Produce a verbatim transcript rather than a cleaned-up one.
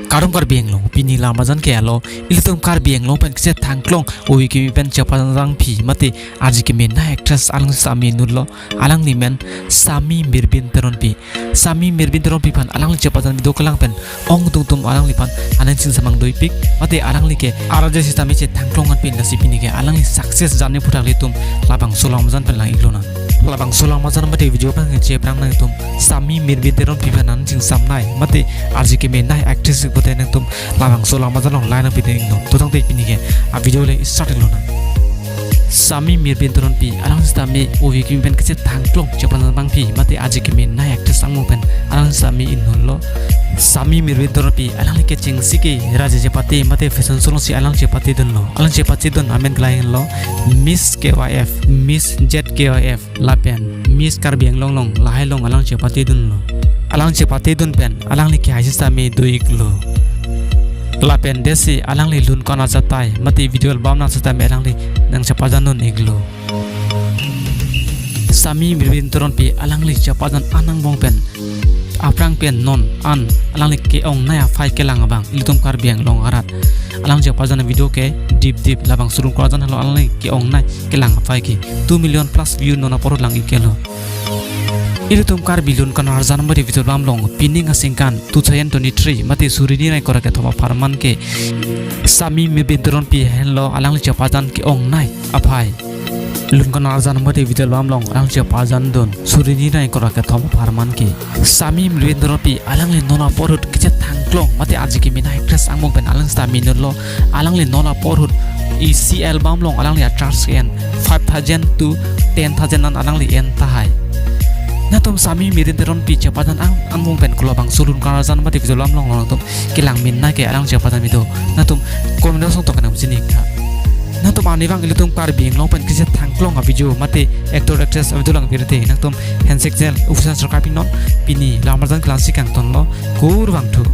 Kardom Karbi Anglong, pini lamarjan ke alo, ilitum Karbi Anglong pen kechethangklong ove kimi pen chepajangphi mate arje kimi nai actress alangli sitame inutlo, alangli men Sami Mirbin Teronpi. Sami Mirbin Teronpi aphan alangli chepajan video kelang pen ongdung atum alangliphan aning chingsamang doipik, mate alangli ke arje sitame chethangklong anpin lasi pini ke alangli success journey aphuthak ilitum labangso lamarjan pen lang-iklonang. Labangso lamarjan mate video pen cheprang nangtum Sami Mirbin Teronpi aphan aning chingsamnei mate arje kimi nai actress pute nangtum labangso lamarjan along line up ide ingno. To tangte pini ke a video le start-iklonang. Sami Mirbin Teronpi alang sitame ove kimi pen kechethangklong chepajangphi mate arje kimi nai actress angbong pen alang sitame inutlo. Sami Mirbin Teronpi alangli ke chengsi ke raje chepate mate fashion show alongsi alang chepatedunlo. Alang chepatedun amen ke lahenlo Miss K Y F, Miss Z K Y F lapen Miss Karbi Anglong along lahai along alang chepatedunlo. Alang chepatedun pen alangli kehai sitame do-iklo. Lapen desi alangli lun kon ajatai mate video album nang sitame alangli nangchepajandun-iklo. Sami Mirbin Teronpi alangli chepajan an angbong pen aphrang pen non an alangli ke-ongnei aphai kelang abang ilitum Karbi Anglong arat alang chepajan video ke dipdip labangso lun kon arjan henlo alangli ke-ongnei kelang aphai ke two million plus view non apor lang-ik-etlo. Ilitum Karbi lun kon arjan mate video album along pining aningkan two thousand twenty-three mate suri hini ra ingkoi ra kethom apharman ke Sami Mirbin Teronpi henlo alangli chepajan ke-ongnei aphai. Lun kon arjan mate video album along alang chepajandun suri hini ra ingkoi ra kethom apharman ke Sami Mirbin Teronpi alangli non apor ahut kechethangklong mate arje kimi nai actress angbong pen alang sitame inutlo. Alangli non apor ahut isi album along alangli a-charge ke-en five thousand to ten thousand an alangli en tahai. Nangtum Sami Mirbin Teronpi chepajan an angbong pen kolabangso lun kon arjan mate video album along nangtum kelang min nai ke alang chepajan video nangtum comment box along tong kenang chini tha. Nangtum arnivang ilitum Karbi Anglong pen kechethangklong a video mate actor actress a video lang pirthe nangtum handshake gel official subscribe-iknon. Pini lamarjan ke la-ansi kangtonlo, kurvangthu.